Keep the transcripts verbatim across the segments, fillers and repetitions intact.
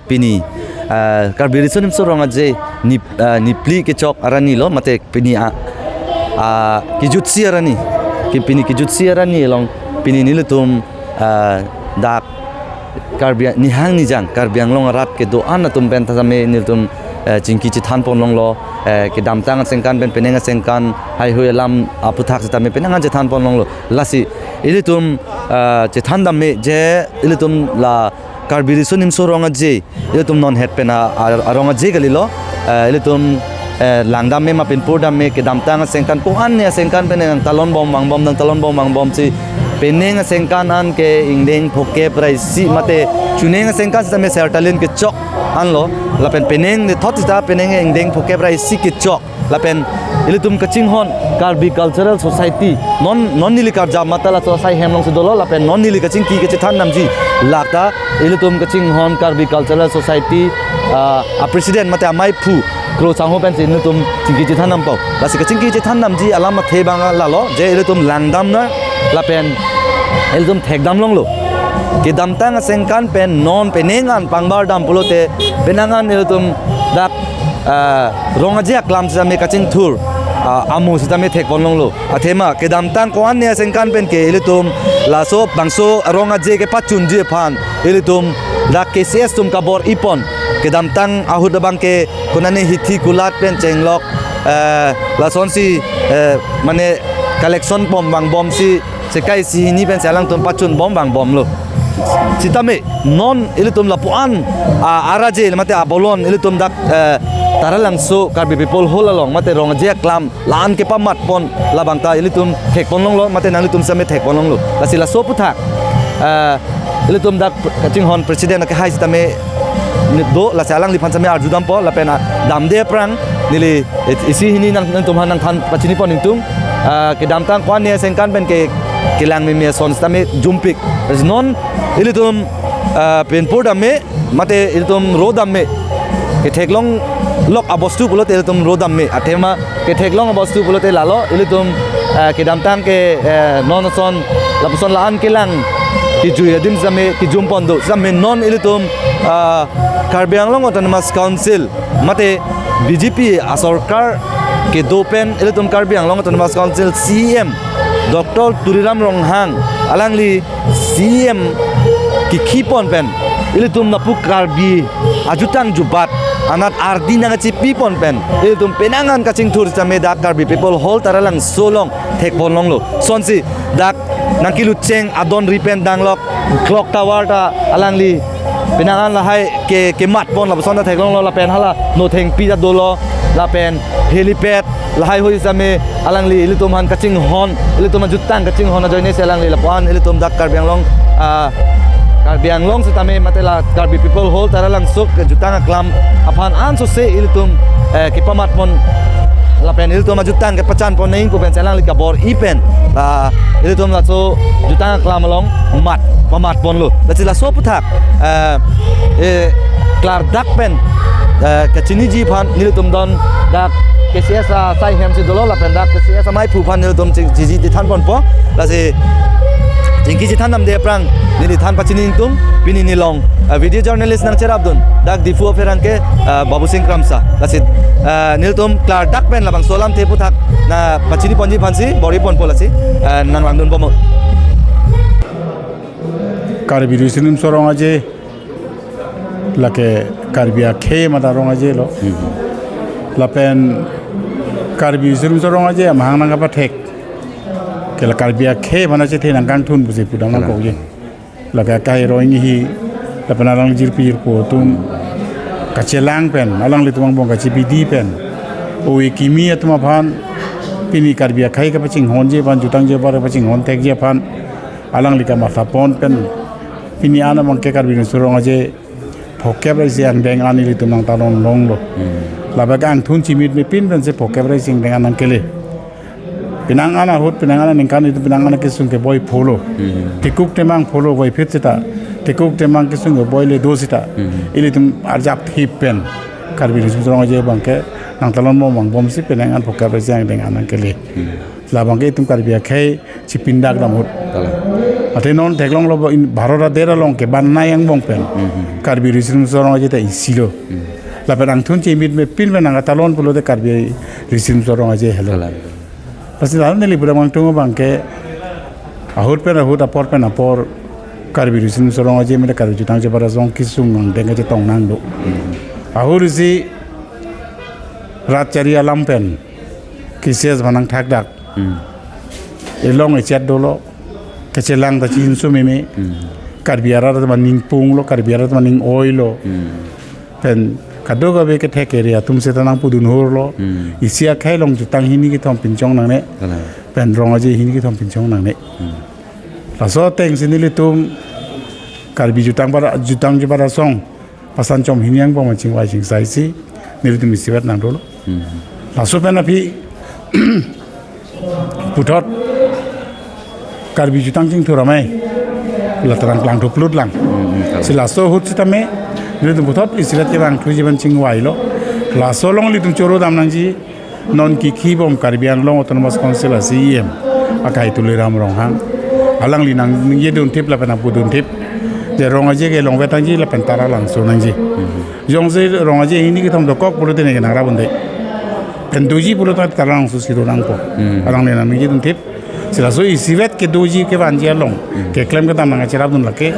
Pini, ah, Karbi Riso Nimso Rong Aje ni, ah, niphli kechok arni lo, mate pini, ah, ah, kejutsi arni, ke pini kejutsi arni along, pini nelitum, ah, dak Karbi nihang nijang, Karbi Anglong arat kedo-an atum pen tame nelitum, eh, chingki chethan pon longlo, eh, kedamtang asengkan pen penang asengkan, haihui alam aputhak setame penang an chethan pon longlo. Lasi, ilitum, ah, chethan dam me je, ilitum la Karbi Riso Nimso Rong Aje, ilitum non het pen a, a, arong aje kalilo, eh, ilitum, eh, langdam me ma pinpur dam me kedamtang asengkan ko-an ne asengkan pen nangtalon bom vangbom, nangtalon bom vangbomsi penang asengkan an ke ingdeng phokep ra isi mate chunang asengkan sitame sertalin kechok anlo, lapen penang de thot sita penang ingdeng phokep ra isi kechok. Lapen ilitum kachinghon Karbi Cultural Society, non, non neli karjap mate laso asai hem alongsi dolo, lapen non neli kachingki kachethan damji lata ilitum kachinghon Karbi Cultural Society, ah, a president mate amaiphu Kro Sangho pensi ilitum chingki chethan dampo. Lasi kachingki chethan damji alam athe abang lalo je ilitum langdam na lapen ilitum thekdam longlo. Kedamtang asengkan pen non penang an pangbar dam pulote penang an ilitum dak, ah, rong aje aklam sitame kachingthur, ah, amu sitame thek pon longlo. Athema kedamtang ko-an ne asengkan pen ke ilitum laso bangso rong aje kepachunji aphan ilitum dak K C S atum kabor-i pon. Kedamtang ahut abang ke konane hithi kulat pen chenglok, eh, lasonsi, eh, mane collection bom vangbomsi sekai isi hini pensi alangtum pachun bom vangbomlo. Sitame non ilitum lapu-an, ah, araje mate abolon ilitum dak, eh, Taralangso Karbi People Hall along mate rong aje aklam la-an kepamat pon labang ta ilitum thek pon longlo mate nanglitum sitame thek pon longlo. Lasi laso aputhak, eh, ilitum dak kachinghon president akehai sitame do, lasi alangliphan sitame arju dampo lapen, ah, damde aphrang neli isi hini nang, nangtum aphan nangthan pachini pon ingtung, ah, kedamtang ko-an ne asengkan pen ke kelang meme ason sitame jumpik. Lasi non ilitum, ah, pinpur dam me mate ilitum ro dam me, ketheklong lok abostu pulote ilitum ro dam me. Athema ketheklong abostu pulote lalo ilitum, eh, kedamtang ke, eh, non ason lapuson la-an kelang kejui adim sitame kejum pon do. Sitame non ilitum, ah, Karbi Anglong Autonomous Council mate B J P asorkar kedo pen ilitum Karbi Anglong Autonomous Council C E M Doctor Tuliram Ronghang alangli C E M kikhi pon pen ilitum lapu Karbi ajutang jubat anat ardi nangkachipi pon pen ilitum penang an kachingthur sitame dak Karbi People Hall Taralangso along thek pon longlo. Sonsi dak nangkilucheng adon ri pen danglok clock tower ta alangli penang an lahai ke, kemat pon lapuson ta theklonglo lapen hala Nothengpi ta dolo lapen helipad lahaihui sitame alangli ilitum aphan kachinghon, ilitum ajutang kachinghon ajoine si alangli lapu-an ilitum dak Karbi Anglong, ah, Karbi Anglong sitame mate la Karbi People Hall Taralangso kejutang aklam aphan ansose ilitum, eh, kepamat pon lapen ilitum ajutang kepachan pon nangji pu pensi alangli kabor-i pen, ah, ilitum laso jutang aklam along mat, pamat ponlo. Lasi laso aputhak, eh, eh, klardak pen, eh, kachiniji aphan nelitum don dak K C S asai hem si dolo lapen dak K C S amaiphu aphan nelitum ching-, chingki chethan ponpo. Lasi chingki chethan damde aphrang neli than pachini ingtung, pini nelong, eh, video journalist nangcherapdun dak Diphu apherangke, eh, Babu Singh Kramsa. Lasi, eh, nelitum klardak pen labangso alamthe aputhak nangpachini ponji aphansi bor-i ponpo lasi, eh, nanglangdun ponpo. Karbi Riso Nimso Rong Aje, lake Karbi akhei mate arong aje lo. Hmm. Lapen Karbi Riso Nimso Rong Aje amahang nangkapathek ke la Karbi akhei aphan achethe nangkangthun pusi pudam. Kalang. Nangkokji. Lake akai roi ngi hi, lapen alang jirpi jirpo atum kachelang pen, alanglitum angbong kachebidi pen, ove kimi atum aphan, pini Karbi akhei kapachinghonji aphan, jutang jubat kapachinghon thekji aphan, alangli kamatha pon pen, pini an abangke Karbi Riso Rong Aje phokep ra isi angdeng an ilitum nangtalon longlo. Hmm. Labang angthun chimit mepin pensi phokep ra isi angdeng an nangkele. Penang an ahut, penang an aningkan itum penang an kesung keboi pholo. Hmm. Tekuk temang pholo boiphit seta. Tekuk temang kesung keboi le do seta. Hmm. Ilitum arjap thip pen Karbi Riso Nimso Rong Aje abangke nangtalon bom angbomsi penang an phokep ra isi angdeng an nangkele. Hmm. Labangke itum Karbi akhei chipindak dam ahut. Kalang. Athe non theklonglo bo in Bharat adet along ke ban nai angbong pen. Hmm. Karbi Riso Nimso Rong Aje ta isi lo. Hmm. Lapen angthun chemit me pin pen nangkatalon pulote Karbi Riso Nimso Rong Aje helo. Kalang. Pasi dalam neli pura mangtung abang ke ahut pen ahut apor pen apor Karbi Riso Nimso Rong Aje mele Karbi Jutang Chubar Asong kesung angdeng kachetong nangdo. Hmm. Ahut isi rat chari alam pen keses banang thakdak. Hmm. Elong echet dolo. Kachelang ta chinsu meme. Hmm. Karbi arat ta maning pung lo, Karbi arat ta maning oi lo. Hmm. Pen kadokave kethek area atum seta nangpudun hur lo. Hmm. Isi akhei along jutang hini kethom pinchong nangne. Kalang. Pen rong aje hini kethom pinchong nangne. Hmm. Laso ateng si nelitum Karbi Jutang Chubar, Jutang Chubar Asong pasan chom hini angbong ma chingvai chingsai si nelitum isivet nangdolo. Hmm. Laso pen aphi puthot Karbi Jutang Chingthur Amei la terang klangthu plut lang. Hmm, hmm, kalang. Si laso ahut sitame nelitum puthot isivet kevang thuji pen chingvai lo. Laso along ilitum choro dam nangji non kiki bom Karbi Anglong Autonomous Council a C E M akai Tuliram Ronghang. Alangli nangjedun thip lapen nangpudun thip. Je rong aje ke longvet nangji lapen tara langso nangji. Hmm. Jongsi rong aje hini kethom dokok pulote neke nangrap un-e. Pen doji pulote tara langso siro nangpo. Hmm. Alangli nangjedun thip. Si laso isivet kedoji kevanji along. Hmm. Keklem kedam nangkacherapdun lake.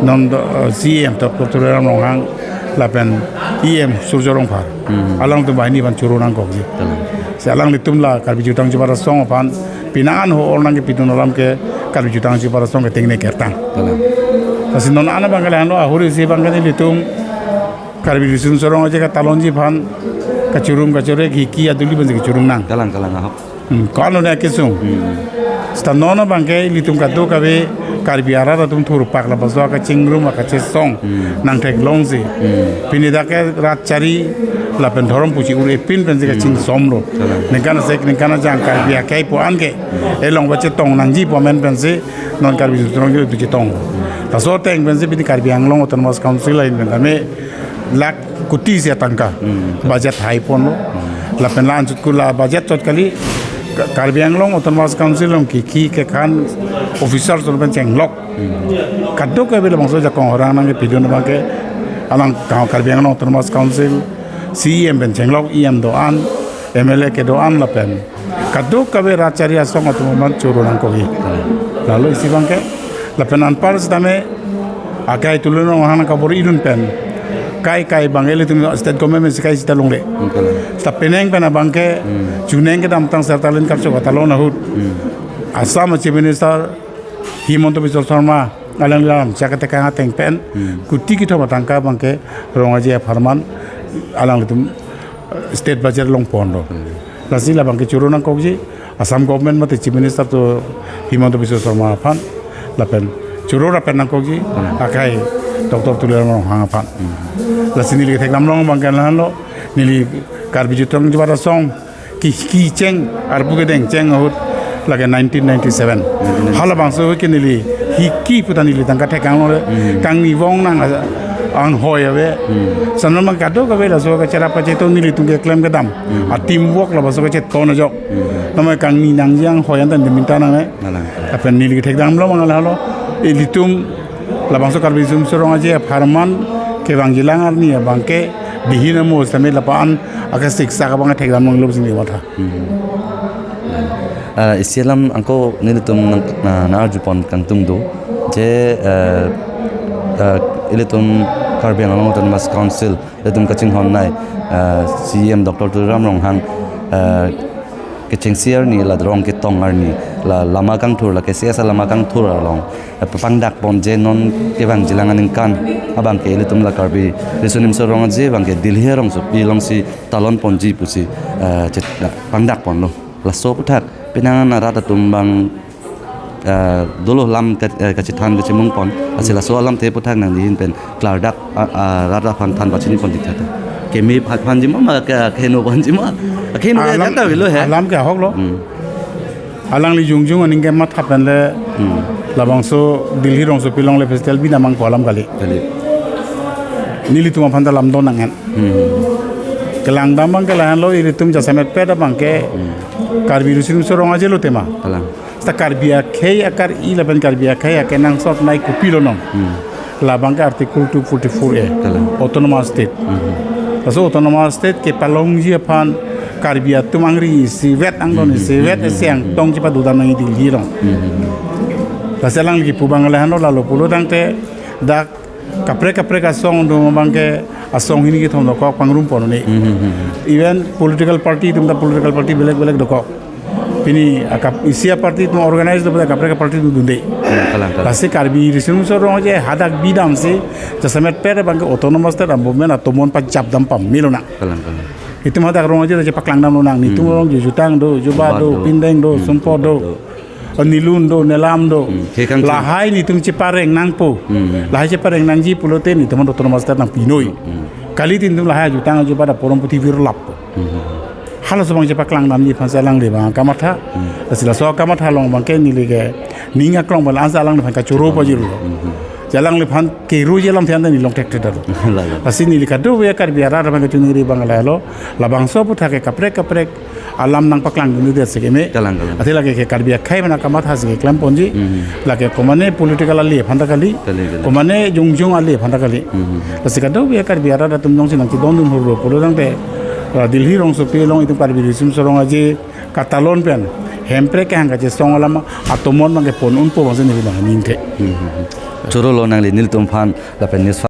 Non do, eh, C E M Doctor Tuliram Ronghang lapen E M Surjya Rongphar. Hmm. Alangtum banghini aphan choro nangkokji. Kalang. Si alanglitum la Karbi Jutang Chubar Asong aphan penang an ho-or nangkepidun alam ke Karbi Jutang Chubar Asong ke tengne kertang. Kalang. Lasi non an abang ke lahenlo ahut isi abang ke nelitum Karbi Riso Nimso Rong Aje katalonji aphan kachirum kachore kiki aduli pensi kachirum nang. Kalang, kalang, ahok. Hmm, ko-an lo ne kesung. Hmm. Seta non abang ke ilitum kadokave Karbi arat atum thurpak lapuson akachingrum akachesong. Hmm. Nangtheklongsi. Hmm. Pini dak ke rat chari lapen dhorom pusi ur-e pin pensi, hmm, kachingsom lo. Kalang. Ningkan asek ningkan ajang Karbi akhei pu an ke. Hmm. Elong ba chetong nangji pu amen pensi non Karbi Jutang Chubar Asong ke chetong. Laso ateng pensi pini Karbi Anglong Autonomous Council lain pen tame lakh koti isi atangka. Hmm. Budget hai ponlo. Hmm. Lapen la-anchot ke la budget chot kali Ka-, Karbi Anglong Autonomous Council along kiki kekhan officer atum pen chenglok. Hmm. Kadokave labangso ajakong horang nangkepidun abang ke alang ka-, Karbi Anglong Autonomous Council C E M pen chenglok, E M do-an, M L A kedo-an lapen kadokave rat chari asong atum aphan choro nangkokji. Lalo isi abang ke lapen anpar sitame akai Tuliram Ronghang nangkabor-idun pen kai kai abang ke ilitum state government si kai sita longle. Hmm, kalang. Seta penang pen abang ke, hmm, chuneng kedamtang sertalin kapso katalon ahut. Hmm. Assam Chief Minister Himanta Biswa Sarma alangli lam chak ketekang ateng pen, hmm, koti kethom atangka abang ke rong aje apharman alanglitum, eh, state budget along ponlo. Hmm. Lasi labang ke choro nangkokji Assam government mate Chief Minister to Himanta Biswa Sarma aphan lapen choro rapen nangkokji, hmm, akai Doctor Tuliram Ronghang aphan. Hmm. Lasi neli kethekdam long abang ke lahenlo, neli Karbi Jutang Chubar Asong ke, kecheng arpu kedeng cheng ahut lake nineteen ninety-seven. Nineteen ninety-seven. Halabangso ke neli hiki puta neli tangka thekang longle. Hmm. Kangni vong nang a-, anghoi ave. Hmm. Seta non abang kadokave laso kacherap kacheto nelitum keklem kedam. Hmm. A teamwork labangso kacheton ajok. Hmm. Namai kangni nangji anghoi anta neminta nangne. Kalang. Lapen neli kethekdam long abang ke lahenlo. Ilitum labangso Karbi Riso Nimso Rong Aje apharman kevangji alang arni abang ke bihin amo sitame lapu-an akasiksak abang thekdam longlo pusi neli matha. Hmm. Ah, isi alam ako nelitum nang, na, nang-arjupon kangtung do. Je, eh, eh, ilitum Karbi Anglong Autonomous Council, ilitum kachinghon nei, eh, C E M Doctor Tuliram Ronghang, eh, kechengsi arni la rong ketong arni la lama kangthur la K C S lama kangthur along, eh, pangdakpon je non kevangji alang aningkan abang ke ilitum la Karbi Riso Nimso Rong Aje abang ke Delhi arongsopi alongsi talonponji pusi, eh, chet-, pangdakponlo. Laso aputhak penang an arat atum abang, eh, dolo lam ka-, eh, kachethan kachemungpon. Lasi laso alamthe aputhak nangli ahin pen klardak, ah, ah, rat aphan than pachiniponji kata. Keme phan, phanji ma, ma ke, keheno phanji ma. Keheno alam, kata avelo he. Alam ke ahok lo. Hmm. Alangli jongjong aning kematha pen le, hmm, labangso Delhi rongsopi along le festival binong mang pu alam kali. Kali. Nelitum aphan ta lam do nang-en. Hmm. Kelangdam abang ke lahenlo, ilitum jasemet pet abang ke, hmm, Karbi Riso Nimso Rong Aje lo tema. Kalang. Ta Karbi akhei akar-i lapen Karbi akhei akenangsot nai kopilo non. Hmm. Labang ke Article two forty-four A. Kalang. Autonomous State. Hmm. Laso Autonomous State kepalongji aphan Karbi atum angri isivet angdon, hmm, isivet, hmm, isi, hmm, angtong chepadodam nangji Delhi along. Hmm. Lasi alangli kipu abang lahelo, lalo pulo tangte dak kaprek kaprek asong do abang ke asong hini kethom dokok pangrum pon un-e. Hmm, hmm, hmm, hmm. Even political party atum ta political party belek belek dokok. Pini akap isi aparty atum organize do pada kaprek aparty atum dunde. Hmm, kalang, kalang. Lasi Karbi Riso Nimso Rong Aje hadak bidamsi jasemet per abang ke Autonomous State a-movement atomon pajapdam pamelo na. Kalang, kalang. Itum hadak Rong Aje ta chepaklangdam lonang. Nitum, hmm, rong jutang do, juba, juba do, do, pindeng do, hmm, sumpo do, do. Oh, nilun do, nelam do. Hmm, khei kangchung. Lahai nitum chepareng nangpo. Hmm. Lahai chepareng nangji pulote nitum Autonomous State nangpinoi. Hmm. Kali tin itum lahai jutang juba ta porom puthi virlap. Hmm. Halaso abang chepaklangdamji aphansi alangli abang kamatha. Hmm. Lasi laso kamatha along abang ke neli ke ning aklong abang ansa alangliphan kachoro pajirlo. Hmm. Jalangliphan keru jelam thian ta neli long thekthedet lo. Lalo. Lasi neli kadokave Karbi arat abang kachiningri abang lahelo. Labangso aputhak ke kaprek kaprek alam nangpaklangdunde si keme. Kalang, kalang. Athe lake ke Karbi akhei mena kamatha si keklem ponji. Hmm. Lake komane political ale aphan ta kali. Kali, kali. Komane jongjong ale aphan ta kali. Hmm. Lasi kadokave Karbi arat atum jongsi nangchedondun hurlo pulo tangte, ah, Delhi rongsopi along itum Karbi Riso Nimso Rong Aje katalon pen Hemprek kehang kachesong alam atomon abang ke pon unpo abangsi neli abang ningthe. Hmm. Choro lo nangli nelitum aphan lapen news